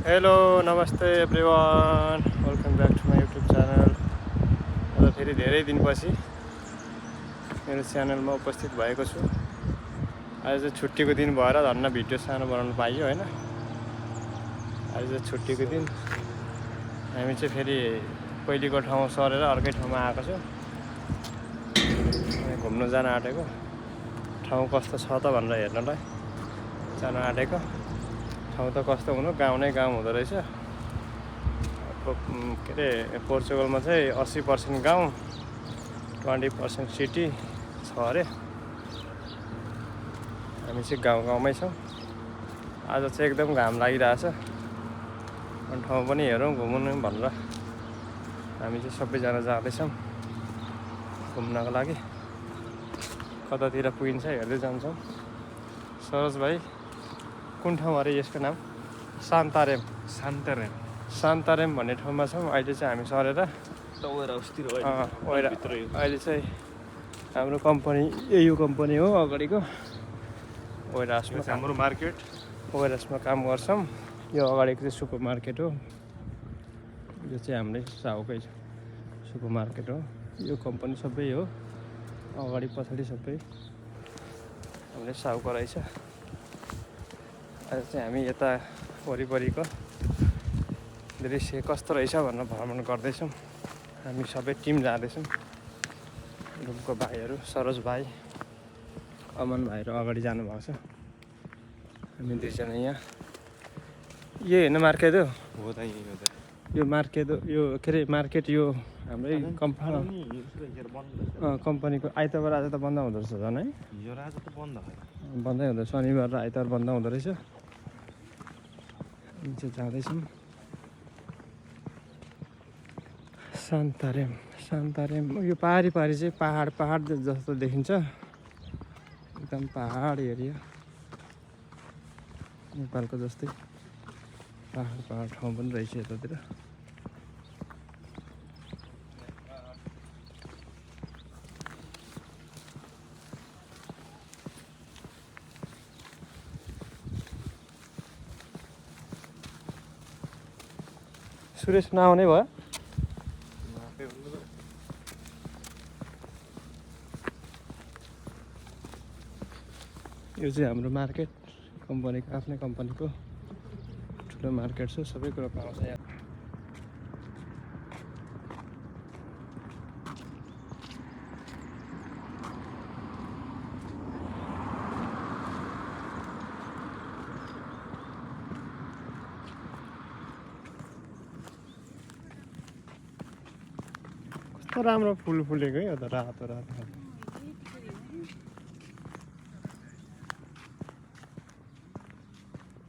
Hello namaste everyone, welcome back to my YouTube channel. र फेरि धेरै दिनपछि मेरो च्यानलमा उपस्थित भएको छु। आज चाहिँ छुट्टीको दिन भएर धन्न भिडियो सानो बनाउनु पाइयो होइन। आज चाहिँ छुट्टीको दिन हामी चाहिँ फेरि पहिलेको ठाउँ सरेर अर्कै ठाउँमा आएको छु। घुम्न जान आँटेको, ठाउँ कस्तो छ त भनेर हेर्नलाई जान आँटेको। ठाउँ त कस्तो हुनु, गाउँ नै गाउँ हुँदो रहेछ। के अरे पोर्चुगलमा चाहिँ 80% गाउँ 20% सिटी छ अरे। हामी चाहिँ गाउँमै छौँ। आज चाहिँ एकदम घाम लागिरहेछ। अनि ठाउँ पनि हेरौँ घुम्नु भनेर हामी चाहिँ सबैजना जाँदैछौँ घुम्नको लागि। कतातिर पुगिन्छ हेर्दै जान्छौँ। सरोज भाइ, कुन ठाउँ अरे यसको नाम? शान्तारेम शान्तारेम भन्ने ठाउँमा छौँ अहिले चाहिँ हामी सरेर। अहिले चाहिँ हाम्रो कम्पनी यो कम्पनी हो अगाडिको वेयर हाउसमा, हाम्रो मार्केट वेयर हाउसमा काम गर्छौँ। यो अगाडिको चाहिँ सुपर मार्केट हो। यो चाहिँ हाम्रै साउकै सुपर मार्केट हो। यो कम्पनी सबै हो, अगाडि पछाडि सबै हाम्रै साउको रहेछ। आज चाहिँ हामी यता वरिपरिको दृश्य कस्तो रहेछ भनेर भ्रमण गर्दैछौँ। हामी सबै टिम जाँदैछौँ। रुमको भाइहरू सरोज भाइ, अमन भाइहरू अगाडि जानुभएको छ। हामी दुईजना यहाँ। यो हेर्न मार्केट हो त, यो मार्केट यो के अरे मार्केट यो हाम्रै कम्पनीको। आइतबार आज त बन्द हुँदो रहेछ झन् है? बन्दै हुँदो, शनिबार र आइतबार बन्द हुँदो रहेछ। हामी चाहिँ जाँदैछौँ शान्तारेम। यो पाहाडी चाहिँ पहाड जस्तो देखिन्छ, एकदम पहाड एरिया। नेपालको जस्तै पहाड ठाउँ पनि रहेछ यतातिर। सुरेश नआउने भयो? यो चाहिँ हाम्रो मार्केट, कम्पनीको आफ्नै कम्पनीको ठुलो मार्केट छ। सबै कुरो पाउँछ यहाँ। कस्तो राम्रो फुल फुलेको है, त रातो रातो।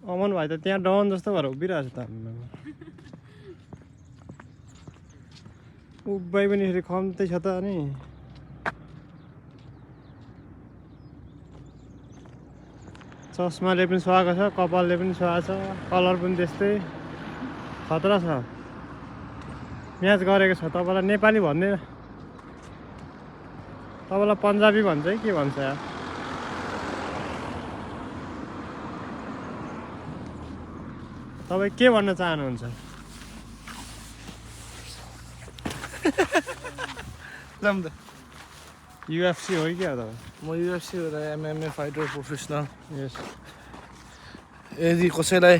अमन भाइ त त्यहाँ डन जस्तो भएर उभिरहेको छ त। उभिए पनि फेरि कम्ती छ त। अनि चस्माले पनि सुहाएको छ, कपालले पनि सुहाएको छ, कलर पनि त्यस्तै खतरा छ। म्याच गरेको छ। तपाईँलाई नेपाली भन्दैन, तपाईँलाई पन्जाबी भन्छ है के भन्छ यार? तपाईँ के भन्न चाहनुहुन्छ? UFC हो कि क्या हो तपाईँ? म UFC हो र MMA फाइटर प्रोफेसनल। यस। यदि कसैलाई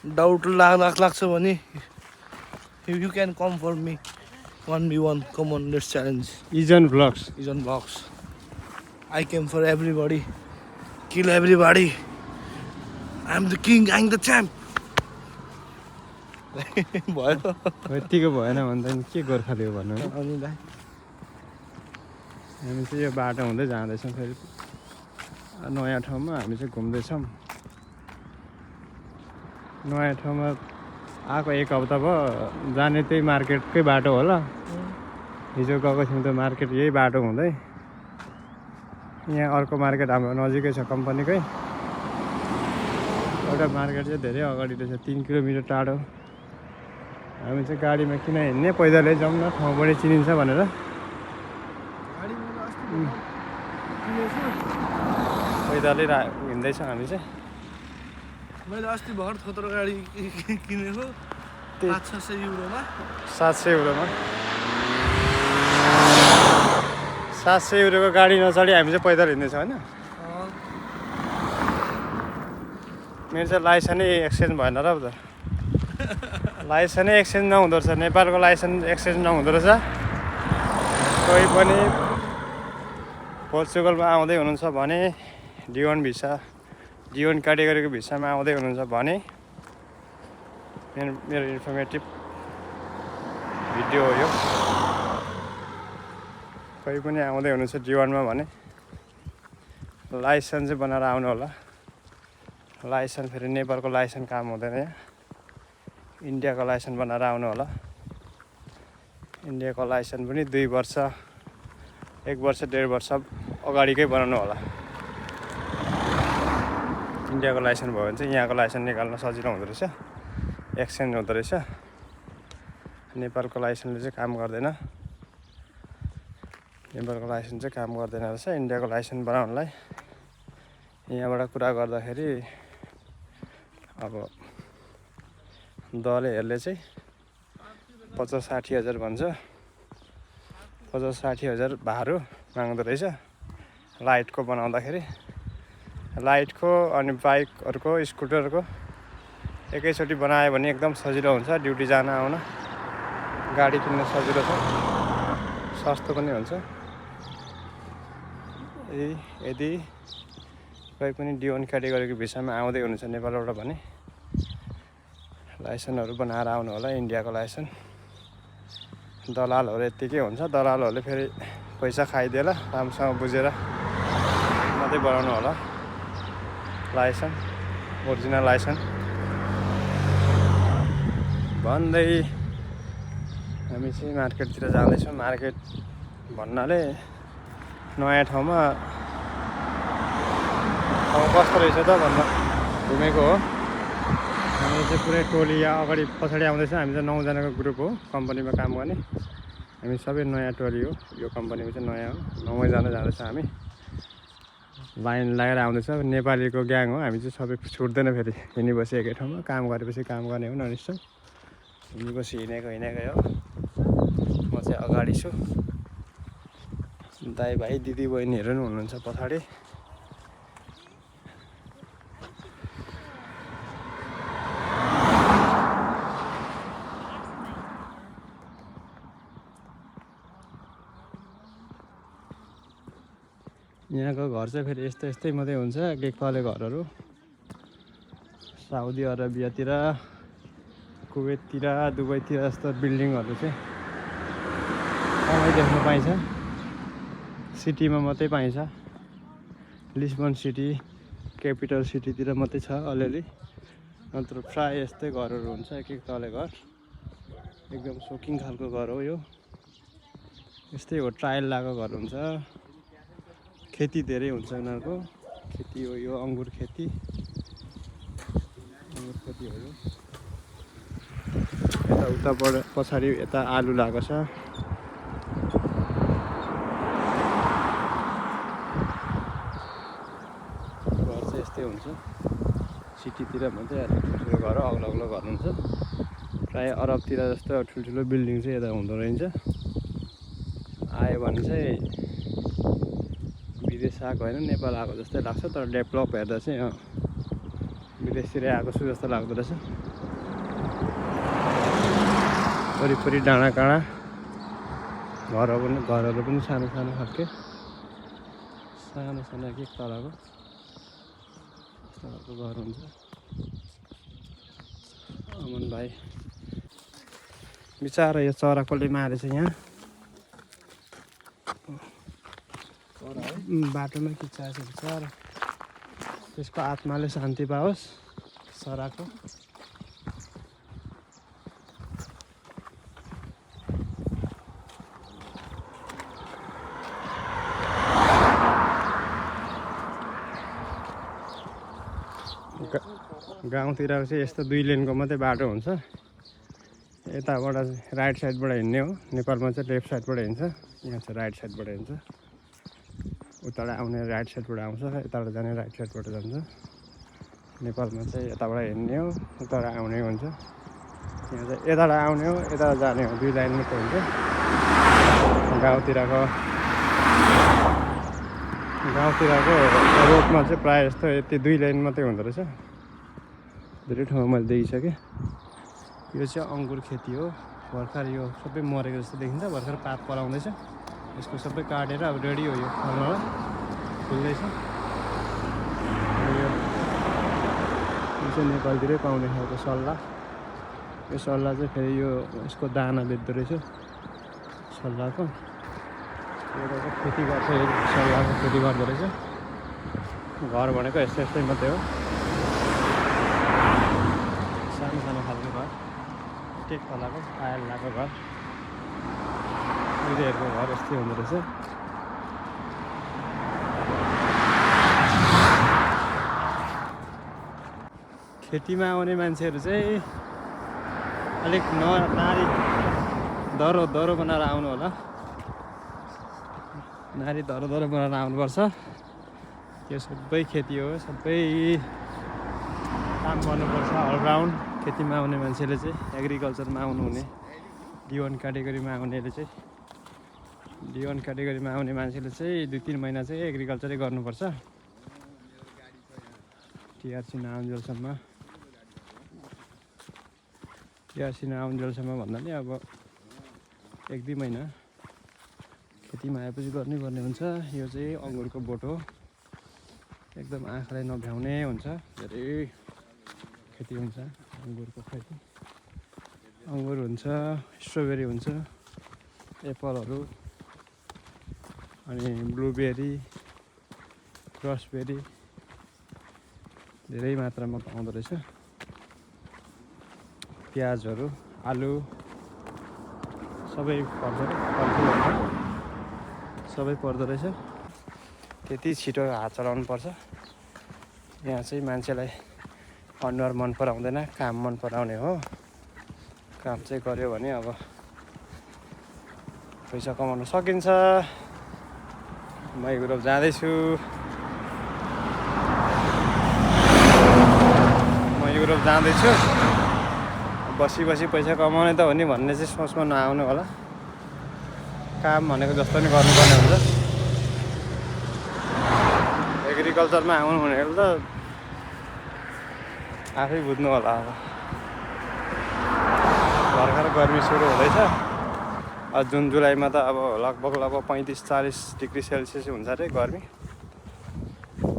डाउट लाग्छ भने you can come for me 1v1। Come on, let's challenge. इजन vlogs. I came for everybody, kill everybody. I am the king, I am the champ. भयो यतिको भएन भन्दा के गोर्खाली हो भन्नु? अनि दाइ हामी चाहिँ यो बाटो हुँदै जाँदैछौँ। फेरि नयाँ ठाउँमा हामी चाहिँ घुम्दैछौँ। नयाँ ठाउँमा आएको 1 हप्ता भयो। जाने त्यही मार्केटकै बाटो होला। हिजो गएको थियौँ त मार्केट यही बाटो हुँदै। यहाँ अर्को मार्केट हाम्रो नजिकै छ, कम्पनीकै एउटा मार्केट चाहिँ धेरै अगाडि रहेछ, 3 किलोमिटर टाढो। हामी चाहिँ गाडीमा किन हिँड्ने, पैदलै जाउँ न, ठाउँ पनि चिनिन्छ भनेर पैदलै हिँड्दैछौँ हामी चाहिँ। मैले अस्ति भर्खर थोत्रो गाडी किनेको 500-600 युरोमा 700 युरोमा 700 युरोको गाडी नचढी हामी चाहिँ पैदल हिँड्दैछौँ होइन मेरो चाहिँ लाइसेन्सै एक्सचेन्ज भएन र त लाइसेन्सै एक्सचेन्ज नहुँदो रहेछ नेपालको लाइसेन्स एक्सचेन्ज नहुँदो रहेछ कोही पनि पोर्चुगलमा आउँदै हुनुहुन्छ भने D1 भिसा D1 क्याटेगोरीको भिसामा आउँदै हुनुहुन्छ भने मेरो इन्फर्मेटिभ भिडियो हो यो कोही पनि आउँदै हुनुहुन्छ D1 मा भने लाइसेन्स चाहिँ बनाएर आउनु होला लाइसेन्स फेरि नेपालको लाइसेन्स काम हुँदैन यहाँ इन्डियाको लाइसेन्स बनाएर आउनु होला इन्डियाको लाइसेन्स पनि 2 वर्ष 1 वर्ष 1.5 वर्ष अगाडिकै बनाउनु होला इन्डियाको लाइसेन्स भयो भने चाहिँ यहाँको लाइसेन्स निकाल्न सजिलो हुँदो रहेछ एक्सचेन्ज हुँदो रहेछ नेपालको लाइसेन्सले चाहिँ काम गर्दैन नेपालको लाइसेन्स चाहिँ काम गर्दैन रहेछ इन्डियाको लाइसेन्स बनाउनलाई यहाँबाट कुरा गर्दाखेरि अब दलेहरूले चाहिँ 50-60 हजार भन्छ 50-60 हजार भाडा माग्दो रहेछ लाइटको बनाउँदाखेरि लाइटको अनि बाइकहरूको स्कुटरको एकैचोटि बनायो भने एकदम सजिलो हुन्छ ड्युटी जान आउन गाडी किन्न सजिलो छ सस्तो पनि हुन्छ यदि कोही पनि D1 क्याटेगोरीको भिसामा आउँदै हुनुहुन्छ नेपालबाट भने लाइसेन्सहरू बनाएर आउनु होला इन्डियाको लाइसेन्स दलालहरू यत्तिकै हुन्छ दलालहरूले फेरि पैसा खाइदिएला राम्रोसँग बुझेर मात्रै बनाउनु होला लाइसेन्स ओरिजिनल लाइसेन्स भन्दै हामी चाहिँ मार्केटतिर जाँदैछौँ मार्केट भन्नाले नयाँ ठाउँमा ठाउँ कस्तो रहेछ त भन्दा घुमेको हो हामी चाहिँ पुरै टोली यहाँ अगाडि पछाडि आउँदैछ हामी चाहिँ 9 जनाको ग्रुप हो कम्पनीमा काम गर्ने हामी सबै नयाँ टोली हो यो कम्पनीमा चाहिँ नयाँ हो 9 जना जाँदैछ हामी लाइन लगाएर आउँदैछ नेपालीको ग्याङ हो हामी चाहिँ सबै छुट्दैन फेरि हिँडिबसी एकै ठाउँमा काम गरेपछि काम गर्ने हो ननिश्चय हिँडिबसी हिँडेकै हो म चाहिँ अगाडि छु दाइ भाइ दिदी बहिनीहरू पनि हुनुहुन्छ पछाडि यहाँको घर चाहिँ फेरि यस्तै मात्रै हुन्छ एक तले घरहरू साउदी अरबियातिर कुवेततिर दुबईतिर जस्तो बिल्डिङहरू चाहिँ कमै देख्न पाइन्छ सिटीमा मात्रै पाइन्छ लिस्बन सिटी क्यापिटल सिटीतिर मात्रै छ अलिअलि नत्र प्राय यस्तै घरहरू हुन्छ एक तले घर एकदम सोकिङ खालको घर हो यो यस्तै हो टाइल लगाएको घर हुन्छ खेती धेरै हुन्छ उनीहरूको खेती हो यो अङ्गुर खेती हो यो यता उताबाट पछाडि यता आलु लगाएको छ घर चाहिँ यस्तै हुन्छ सिटीतिर मात्रै ठुल्ठुलो घर अग्लो अग्लो घर हुन्छ प्राय अरबतिर जस्तो ठुल्ठुलो बिल्डिङ चाहिँ यता हुँदो रहेछ आयो भने चाहिँ विदेश आएको होइन नेपाल आएको जस्तै लाग्छ तर डेभलप हेर्दा चाहिँ विदेशतिर आएको छु जस्तो लाग्दो रहेछ वरिपरि डाँडा काँडा घरहरू पनि सानो सानो खालके सानो सानो एक तलको यस्तो घर हुन्छ अमन भाइ बिचारा यो चरा कसले मारेछ यहाँ बाटोमा खिचाएछ बिचारा त्यसको आत्माले शान्ति पाओस् चराको गाउँतिर चाहिँ यस्तो 2 लेनको मात्रै बाटो हुन्छ यताबाट राइट साइडबाट हिँड्ने हो नेपालमा चाहिँ लेफ्ट साइडबाट हिँड्छ यहाँ चाहिँ राइट साइडबाट हिँड्छ उताबाट आउने राइट साइडबाट आउँछ यताबाट जाने राइट साइडबाट जान्छ नेपालमा चाहिँ यताबाट हिँड्ने हो उताबाट आउने हुन्छ। यहाँ चाहिँ यताबाट आउने हो यताबाट जाने हो, 2 लाइन मात्रै हुन्छ। गाउँतिरको रोडमा चाहिँ प्रायः जस्तो यति 2 लाइन मात्रै हुँदो रहेछ। धेरै ठाउँमा मैले देखिसकेँ। यो चाहिँ अङ्गुर खेती हो। भर्खर यो सबै मरेको जस्तो देखिन्छ, भर्खर पात पलाउँदैछ। यसको सबै काटेर अब रेडी हो, यो फल्नलाई फुल्दैछ। यो चाहिँ नेपालतिरै पाउने खालको सल्लाह। यो सल्लाह चाहिँ फेरि यो यसको दाना बेच्दो रहेछ सल्लाहको। एउटा चाहिँ खेती गर्छ, यो सल्लाहको खेती गर्दो रहेछ। घर भनेको यस्तै मात्रै हो, सानो सानो खालको घर, टेक खोलाको आयल लगाएको घर। उनीहरूको घर यस्तै हुँदो रहेछ। खेतीमा आउने मान्छेहरू चाहिँ अलिक नारी दह्रो बनाएर आउनु होला। नारी दह्रो बनाएर आउनुपर्छ। त्यो सबै खेती हो, सबै काम गर्नुपर्छ अलराउन्ड। खेतीमा आउने मान्छेले चाहिँ एग्रिकल्चरमा आउनुहुने, D1 क्याटेगोरीमा आउनेले चाहिँ D1 क्याटेगोरीमा आउने मान्छेले चाहिँ 2-3 महिना चाहिँ एग्रिकल्चरै गर्नुपर्छ। टिआरसी नआउन्जेलसम्म भन्दा नि अब 1-2 महिना खेतीमा आएपछि गर्नै पर्ने हुन्छ। यो चाहिँ अङ्गुरको बोट हो, एकदम आँखालाई नभ्याउने हुन्छ। धेरै खेती हुन्छ अङ्गुरको खेती। अङ्गुर हुन्छ, स्ट्रबेरी हुन्छ, एप्पलहरू, अनि ब्लुबेरी, क्रसबेरी धेरै मात्रामा पाउँदो रहेछ। प्याजहरू, आलु सबै पर्दो रहेछ। त्यति छिटो हात चलाउनु पर्छ। यहाँ चाहिँ मान्छेलाई अनुहार मन पराउँदैन, काम मन पराउने हो। काम चाहिँ गर्यो भने अब पैसा कमाउन सकिन्छ। म युरोप जाँदैछु। बसी पैसा कमाउने त हो नि भन्ने चाहिँ सोचमा नआउनु होला। काम भनेको जस्तो नि गर्नुपर्ने हुन्छ। एग्रिकल्चरमा आउनु भनेको त आफै बुझ्नु होला। अब भर्खर गर्मी सुरु हुँदैछ। जुन जुलाईमा त अब लगभग 35-40 डिग्री सेल्सियस हुन्छ अरे गर्मी।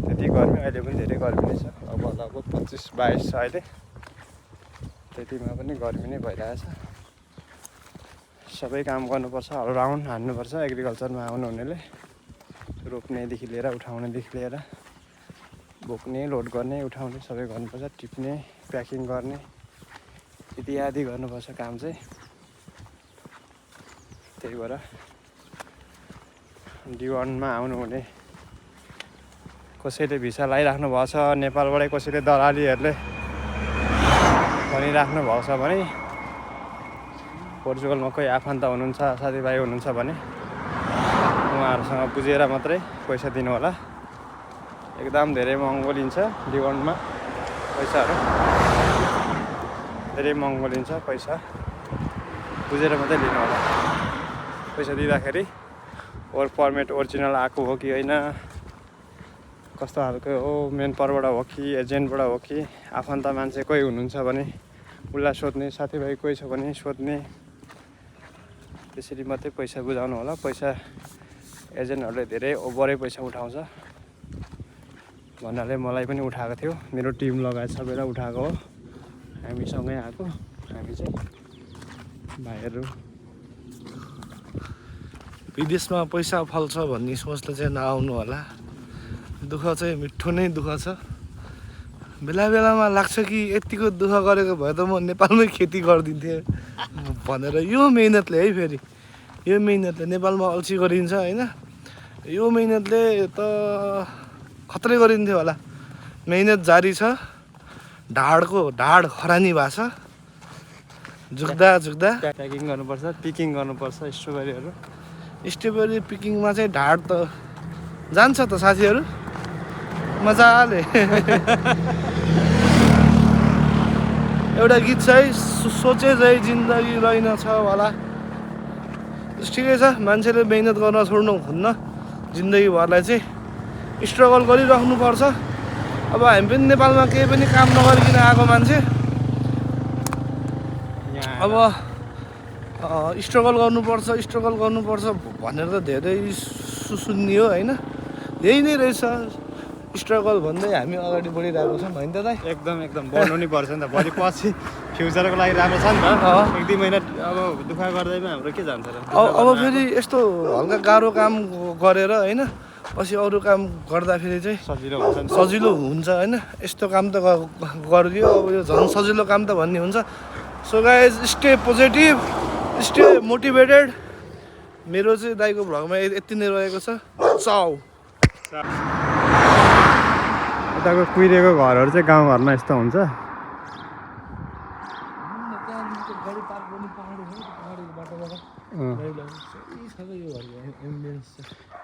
त्यति गर्मी, अहिले पनि धेरै गर्मी नै छ। अब लगभग 25-22 छ अहिले। त्यतिमा पनि गर्मी नै भइरहेछ। सबै काम गर्नुपर्छ, अलराउन्ड हान्नुपर्छ एग्रिकल्चरमा आउनु हुनेले। रोप्नेदेखि लिएर उठाउनेदेखि लिएर बोक्ने, लोड गर्ने, उठाउने सबै गर्नुपर्छ। टिप्ने, प्याकिङ गर्ने इत्यादि गर्नुपर्छ काम चाहिँ। त्यही भएर D1मा आउनुहुने कसैले भिसा लगाइराख्नु भएको छ, नेपालबाटै कसैले दलालीहरूले भनिराख्नु भएको छ भने, पोर्चुगलमा कोही आफन्त हुनुहुन्छ, साथीभाइ हुनुहुन्छ भने उहाँहरूसँग बुझेर मात्रै पैसा दिनु होला। एकदम धेरै महँगो लिन्छ D1मा पैसाहरू, धेरै महँगो लिन्छ पैसा। बुझेर मात्रै लिनु होला। पैसा दिँदाखेरि वर्क पर्मिट ओरिजिनल आएको हो कि होइन, कस्तो खालको हो, मेन पावरबाट हो कि एजेन्टबाट हो कि, आफन्त मान्छे कोही हुनुहुन्छ भने उसलाई सोध्ने, साथीभाइ कोही छ भने सोध्ने। त्यसरी मात्रै पैसा बुझाउनु होला। पैसा एजेन्टहरूले धेरै ओभरै पैसा उठाउँछ भन्नाले मलाई पनि उठाएको थियो। मेरो टिम लगायत सबैलाई उठाएको हो। हामीसँगै आएको, हामी चाहिँ भाइहरू। विदेशमा पैसा फल्छ भन्ने सोचले चाहिँ नआउनु होला। दुःख चाहिँ मिठो नै दुःख छ। बेलामा लाग्छ कि यतिको दुःख गरेको भए त म नेपालमै खेती गरिदिन्थेँ भनेर। यो मेहनतले है, फेरि यो मेहनतले नेपालमा अल्छी गरिन्छ होइन। यो मेहनतले त खत्रै गरिन्थ्यो होला। मेहनत जारी छ। ढाड खरानी भएको छ। झुक्दा प्याकिङ गर्नुपर्छ, पिकिङ गर्नुपर्छ। स्ट्रबेरी पिकिङमा चाहिँ ढाड त जान्छ त साथीहरू मजाले। एउटा गीत छ है, सोचे चाहिँ जिन्दगी रहेनछ होला। ठिकै छ, मान्छेले मेहनत गर्न छोड्नु हुन्न। जिन्दगीभरलाई चाहिँ स्ट्रगल गरिराख्नुपर्छ। अब हामी पनि नेपालमा केही पनि काम नगरिकन आएको मान्छे, अब स्ट्रगल गर्नुपर्छ भनेर त धेरै सुनियो होइन। यही नै रहेछ स्ट्रगल भन्दै हामी अगाडि बढिरहेको छौँ होइन त दाइ? एकदम बढ्नु नि पर्छ नि त, भोलि पछि फ्युचरको लागि राम्रो छ नि त। एक दुई महिना अब दुःख गर्दैमा हाम्रो के जान्छ र। अब फेरि यस्तो हल्का गाह्रो काम गरेर होइन, पछि अरू काम गर्दाखेरि चाहिँ सजिलो हुन्छ होइन। यस्तो काम त गरिदियो, अब यो झन् सजिलो काम त भन्ने हुन्छ। So guys, stay positive, stay motivated. मेरो चाहिँ दाइको भ्लगमा यति नै रहेको छ। चाउ। यताको कुहिरेको घरहरू चाहिँ गाउँघरमा यस्तो हुन्छ।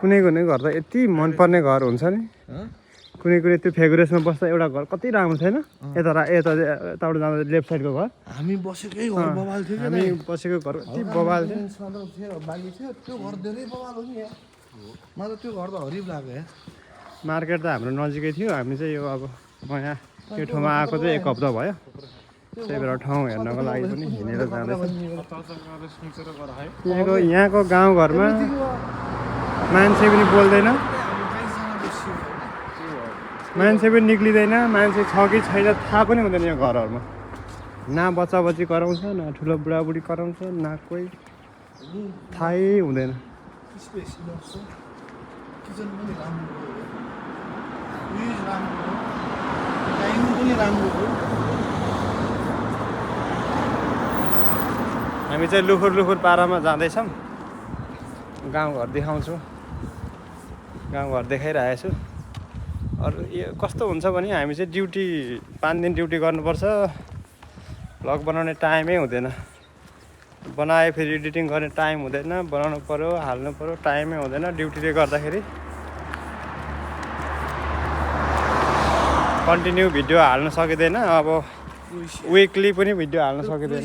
कुनै घर त यति मनपर्ने घर हुन्छ नि, कुनै त्यो फेगुरेसमा बस्दा एउटा घर कति राम्रो छैन? यताबाट जाँदा लेफ्ट साइडको घर, हामी बसेकै घर बवाल थियो। हामी बसेको घर कति बवाल थियो। त्यो घर धेरै बवाल हो नि यार, मलाई त्यो घर त हरिब लाग्यो यार। मार्केट त हाम्रो नजिकै थियो। हामी चाहिँ यो अब म यहाँ त्यो ठाउँमा आएको चाहिँ 1 हप्ता भयो। त्यही भएर ठाउँ हेर्नको लागि पनि हिँडेर जाँदैछ। यहाँको गाउँघरमा मान्छे पनि बोल्दैन, मान्छे पनि निक्लिँदैन, मान्छे छ कि छैन थाहा पनि हुँदैन यो घरहरूमा। न बच्चा बच्ची कराउँछ, न ठुलो बुढाबुढी कराउँछ, न कोही थाहै हुँदैन। हामी चाहिँ लुखुर पारामा जाँदैछौँ। गाउँघर देखाउँछु, गाउँघर देखाइरहेको छु। अरू यो कस्तो हुन्छ भने हामी चाहिँ ड्युटी 5 दिन ड्युटी गर्नुपर्छ, भ्लग बनाउने टाइमै हुँदैन। बनाए फेरि एडिटिङ गर्ने टाइम हुँदैन, बनाउनु पऱ्यो, हाल्नु पऱ्यो, टाइमै हुँदैन ड्युटीले गर्दाखेरि। कन्टिन्यू भिडियो हाल्न सकिँदैन। अब विकली पनि भिडियो हाल्न सकिँदैन,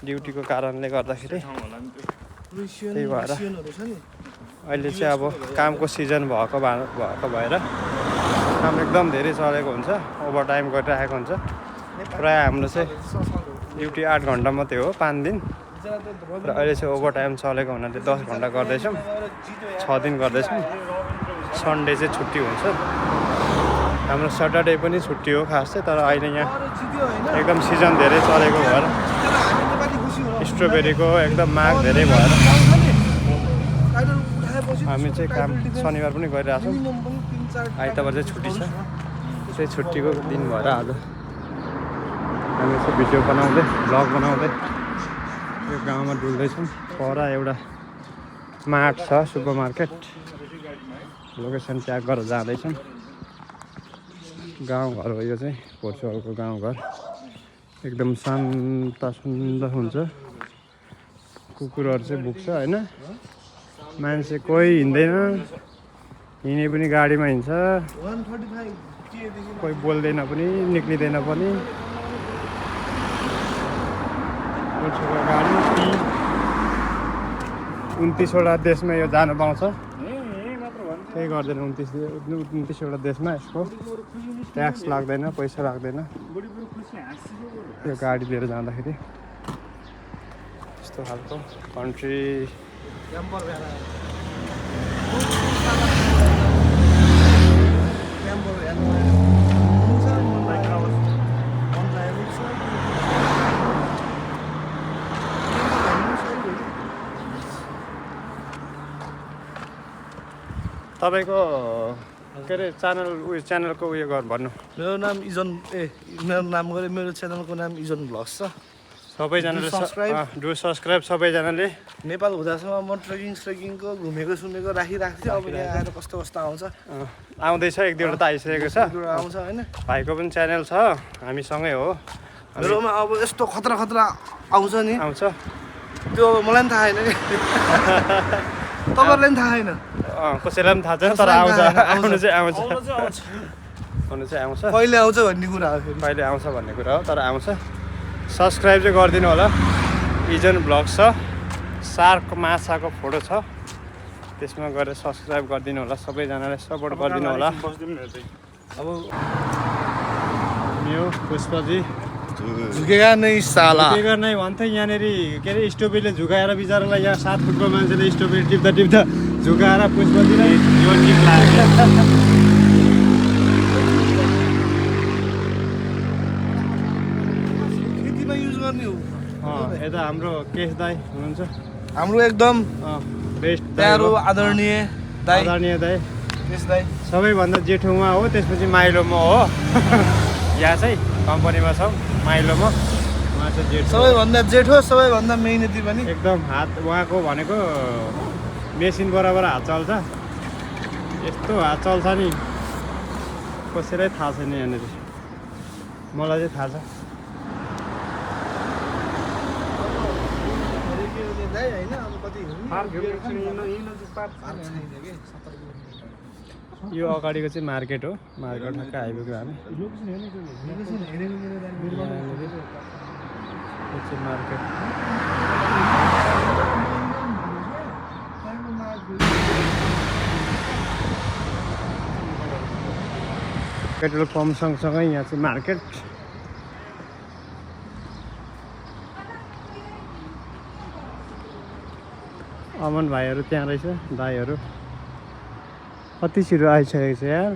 ड्युटीको कारणले गर्दाखेरि। त्यही भएर अहिले चाहिँ अब कामको सिजन भएको भएर काम एकदम धेरै चलेको हुन्छ, ओभरटाइम गरिरहेको हुन्छ। प्रायः हाम्रो चाहिँ ड्युटी 8 घन्टा मात्रै हो 5 दिन, र अहिले चाहिँ ओभरटाइम चलेको हुनाले 10 घन्टा गर्दैछौँ, 6 दिन गर्दैछौँ। सन्डे चाहिँ छुट्टी हुन्छ। हाम्रो सटरडे पनि छुट्टी हो खास चाहिँ, तर अहिले यहाँ एकदम सिजन धेरै चलेको भएर, स्ट्रबेरीको एकदम माग धेरै भएर हामी चाहिँ काम शनिबार पनि गरिरहेछौँ। आइतबार चाहिँ छुट्टी छ, चाहिँ छुट्टीको दिन भएर आज हामी चाहिँ भिडियो बनाउँदै भ्लग बनाउँदै यो गाउँमा डुल्दैछौँ। पर एउटा मार्ट छ, सुपर मार्केट, लोकेसन ट्याग गरेर जाँदैछौँ। गाउँघर हो यो चाहिँ, भोटसवालको गाउँघर। एकदम शान्त हुन्छ, कुकुरहरू चाहिँ भुक्छ होइन, मान्छे कोही हिँड्दैन, हिँडे पनि गाडीमा हिँड्छ, कोही बोल्दैन पनि, निक्लिँदैन पनि। गाडी 29वटा देशमा यो जानु पाउँछ, केही गर्दैन। 29वटा देशमा यसको ट्याक्स लाग्दैन, पैसा लाग्दैन यो गाडी लिएर जाँदाखेरि। यस्तो खालको कन्ट्री। तपाईँको के अरे च्यानलको उयो भन्नु। मेरो नाम इजन मेरो नाम गरे मेरो च्यानलको नाम इजन भ्लग्स छ। सबैजनाले सब्सक्राइब सबैजनाले। नेपाल हुँदासम्म म ट्रेकिङको घुमेको सुनेको राखिरहेको थिएँ। अब यहाँ आएर कस्तो आउँछ, आउँदैछ, 1-2वटा त आइसकेको छ, आउँछ होइन। भाइको पनि च्यानल छ, हामीसँगै हो। मेरोमा अब यस्तो खतरा आउँछ नि, आउँछ त्यो मलाई पनि थाहा छैन कि तपाईँहरूलाई पनि थाहा छैन, कसैलाई पनि थाहा छैन, तर आउँछ, आउनु चाहिँ आउँछ। हुनु चाहिँ आउँछ, कहिले आउँछ भन्ने कुरा हो फेरि। कहिले आउँछ भन्ने कुरा हो, तर आउँछ। सब्सक्राइब चाहिँ गरिदिनु होला। इजन ब्लग छ, सार्क माछाको फोटो छ, त्यसमा गएर सब्सक्राइब गरिदिनु होला। सबैजनाले सपोर्ट गरिदिनु होला। अब यो पुष्पजी झुकेगा नै साला। झुकेगा नै भन्थ्यो यहाँनिर, के अरे स्टोबेरीले झुकाएर बिचरालाई यहाँ 7 फुटको मान्छेले स्टोबेरी टिप्दा टिप्दा झुकाएर पुष्पजीलाई यो टिप लाग्यो। खेतीमा युज गर्ने हो। यता हाम्रो केश दाई हुनुहुन्छ, हाम्रो एकदम बेस्ट प्यारो आदरणीय दाइ आदरणीय दाई, केश दाइ। सबैभन्दा जेठो उहाँ हो, त्यसपछि माइलो म हो। यहाँ चाहिँ कम्पनीमा छौँ माइलोमा, उहाँ चाहिँ जेठो। सबैभन्दा जेठो, सबैभन्दा मेहनती पनि। एकदम हात उहाँको भनेको मेसिन बराबर हात चल्छ, यस्तो हात चल्छ नि कसैलाई थाहा छैन यहाँनिर, मलाई चाहिँ थाहा छ। यो अगाडिको चाहिँ मार्केट हो, मार्केट ठ्याक्क आइपुग्यो हामी। यो चाहिँ मार्केट। पेट्रोल पम्प सँगसँगै यहाँ चाहिँ मार्केट। अमन भाइहरू त्यहाँ रहेछ, दाईहरू कति छिटो आइसकेको छ यार।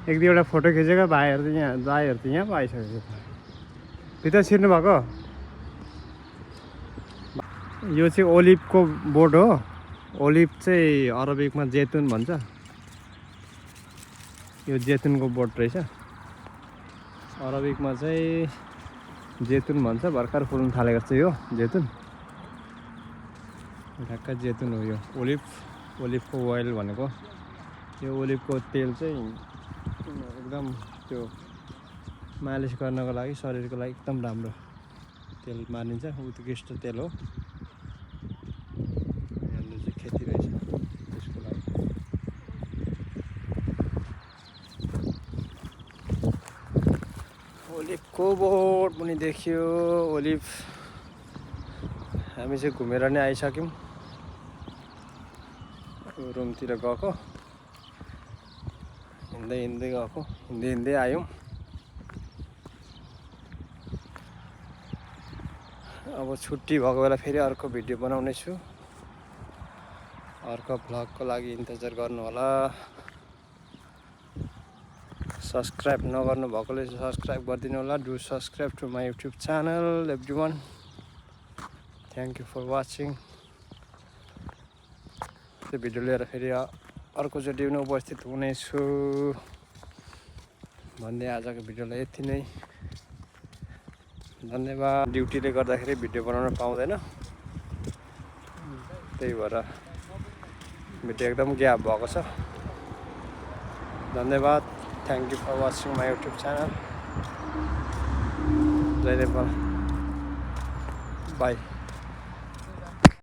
एक दुईवटा फोटो खिचेको भाइहरू त यहाँ, दाईहरू त यहाँ पो आइसकेको छ। भित्र छिर्नु भएको। यो चाहिँ ओलिभको बोट हो। ओलिभ चाहिँ अरबिकमा जैतुन भन्छ। यो जैतुनको बोट रहेछ, अरबिकमा चाहिँ जैतुन भन्छ। भर्खर फुल्नु थालेको छ यो जैतुन, ढ्याक्क जैतुन हो यो। ओलिभको ओइल भनेको यो। ओलिभको तेल चाहिँ एकदम त्यो मालिस गर्नको लागि, शरीरको लागि एकदम राम्रो तेल मानिन्छ, उत्कृष्ट तेल हो। यहाँनिर चाहिँ खेती रहेछ त्यसको लागि। ओलिभको बोट पनि देखियो। ओलिभ हामी चाहिँ घुमेर नै आइसक्यौँ। रुमतिर गएको, हिँड्दै गएको, हिँड्दै आयौँ। अब छुट्टी भएको बेला फेरि अर्को भिडियो बनाउने छु। अर्को भ्लगको लागि इन्तजार गर्नु होला। सब्सक्राइब नगर्नु भएकोले सब्सक्राइब गरिदिनु होला। Do subscribe to my YouTube channel everyone. Thank you for watching. त्यो भिडियो लिएर फेरि अर्कोचोटि पनि उपस्थित हुनेछु भन्दै आजको भिडियोलाई यति नै। धन्यवाद। ड्युटीले गर्दाखेरि भिडियो बनाउन पाउँदैन, त्यही भएर भिडियो एकदम ग्याप भएको छ। धन्यवाद। Thank you for watching my YouTube channel. जय नेपाल। बाई।